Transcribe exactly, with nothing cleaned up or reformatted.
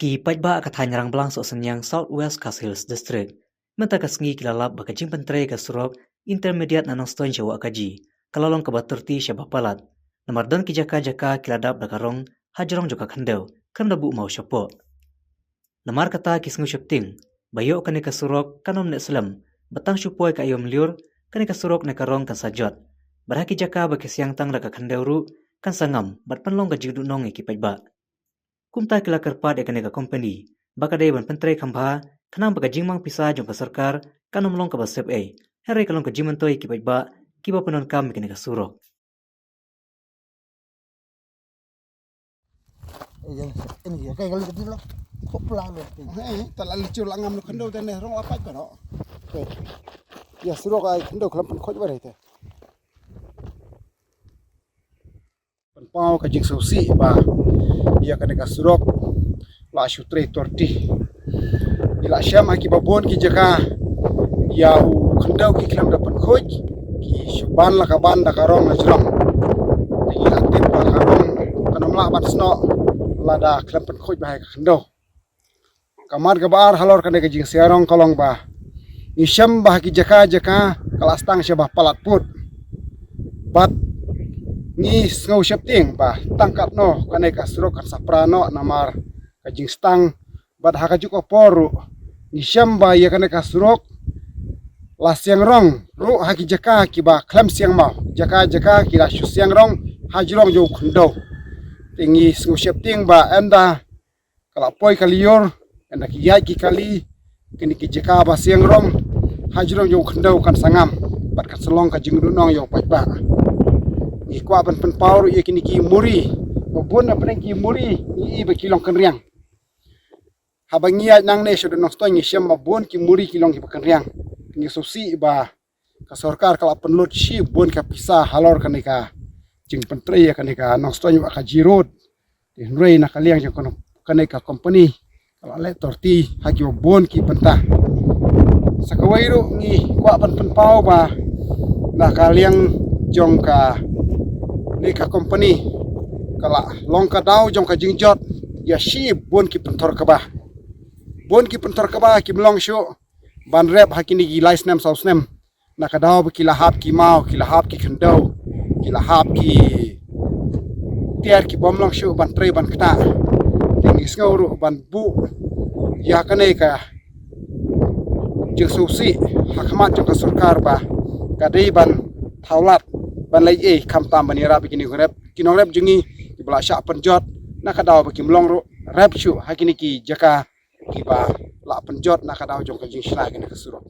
Ki paidbah ka thaiñ Rangblang Sohsynñiang, South West Khasi Hills District, mynta ka sngi ki la lap ba ka jingpyntrei ka surok intermediate na Nongstoiñ sha Wahkaji ka la long kaba tyrti sha ba palat. Namar don ki jaka jaka ki la dap da ka rong hajrong jong ka khyndew, khlem da buh maw shapoh. Namar kata ki sngew sheptieng ba ïoh kane ka surok kan ym neh slem, ba tang shu poi ka aïom lyiur, kane ka surok ne ka rong kan sa jot. Bad ha ki jaka ba ki siang tang da ka khyndew ruh kan sa ngam bad pynlong ka jingduhnong ïa ki paidbah. Kumta ki la kyrpad ïa kane ka kompani ba ka dei ban pyntrei kham bha, khnang ba ka jingmang pisa jong ka sorkar kan ym long kaba sep ei, hynrei ka long ka jingmyntoi ïa ki paidbah kiba pyndonkam ïa kane ka surok. Eh, ïa, ini ïa, kaei ka leit ka dip la. Khop la lo. Eh, ta la leit la ngam lo khyndew te ne rong la pait ba no. Eh, ïa surok ai khyndew khlem pynkhuid ba dei te. Pynpaw ka jingsngewsih ba ïa kane ka surok la shu trei tyrti. Ngi la shem ha kiba bun ki jaka ïa u khyndew ki khlem da pynkhuid, ki shu ban la ka ban da ka rong na jrong. Te ngi la tip ba ka rong kan ym lah ban snoh lada khlem pynkhuid ba ha ka khyndew. Ka mat kaba ar halor kane ka jingsiang rong ka long ba ngi shem ba ha ki jaka jaka ka la sdang sha ba palat pud. Bad ngi sngew sheptieng ba tang katno kane ka surok kan sa pra noh namar ka jingsdang. Bad ha kajuh ka por ruh ngi shem ba ïa kane ka surok la siang rong ruh ha ki jaka kiba khlem siang maw, jaka jaka ki la shu siang rong hajrong jong u khyndew. Te ngi sngew sheptieng ba ynda ka la poi ka lyiur, ynda ki ïaid ki kali, kine ki jaka ba siang rong hajrong jong u khyndew kan sa ngam bad kan sa long ka jingduhnong ïa u paidbah. Ngi kwah ban pynpaw ruh ïa kine ki muri, ba bun na pdeng ki muri ngi i ba ki long kynriang. Haba ngi ïaid nangne sha Nongstoiñ ngi shem ba bun ki muri ki long kiba kynriang. Ngi sngewsih ba ka sorkar ka la pynlut shibun ka pisa halor kane ka jingpyntrei ïa kane ka Nongstoiñ Wahkaji road. Te hynrei na ka liang jong kane ka kompani ka la leh tyrti ha kiba bun ki bynta. Sa kawei ruh ngi kwah ban pynpaw ba na ka liang jong kane ka kompani ka la long ka daw jong ka jingjot ïa shibun ki pynthor kaba, bun ki pynthor kaba kim long shuh ban rep ha kine ki lai snem saw snem. Na ka daw ba ki la hap ki maw, ki la hap ki khyndew, ki la hap ki tiar ki bym long shuh ban trei ban ktah. Te ngi sngew ruh ban buh ïa kane ka jingsngewsih ha khmat jong ka sorkar ba ka dei ban thaw lad ban leh ei khamtam ban ïarap ïa ki nongrep, ki nongrep jong ngi kiba la shah pynjot na ka daw ba kim long ruh rep shuh ha kine ki jaka kiba la pynjot na ka daw jong ka jingshna kane ka surok.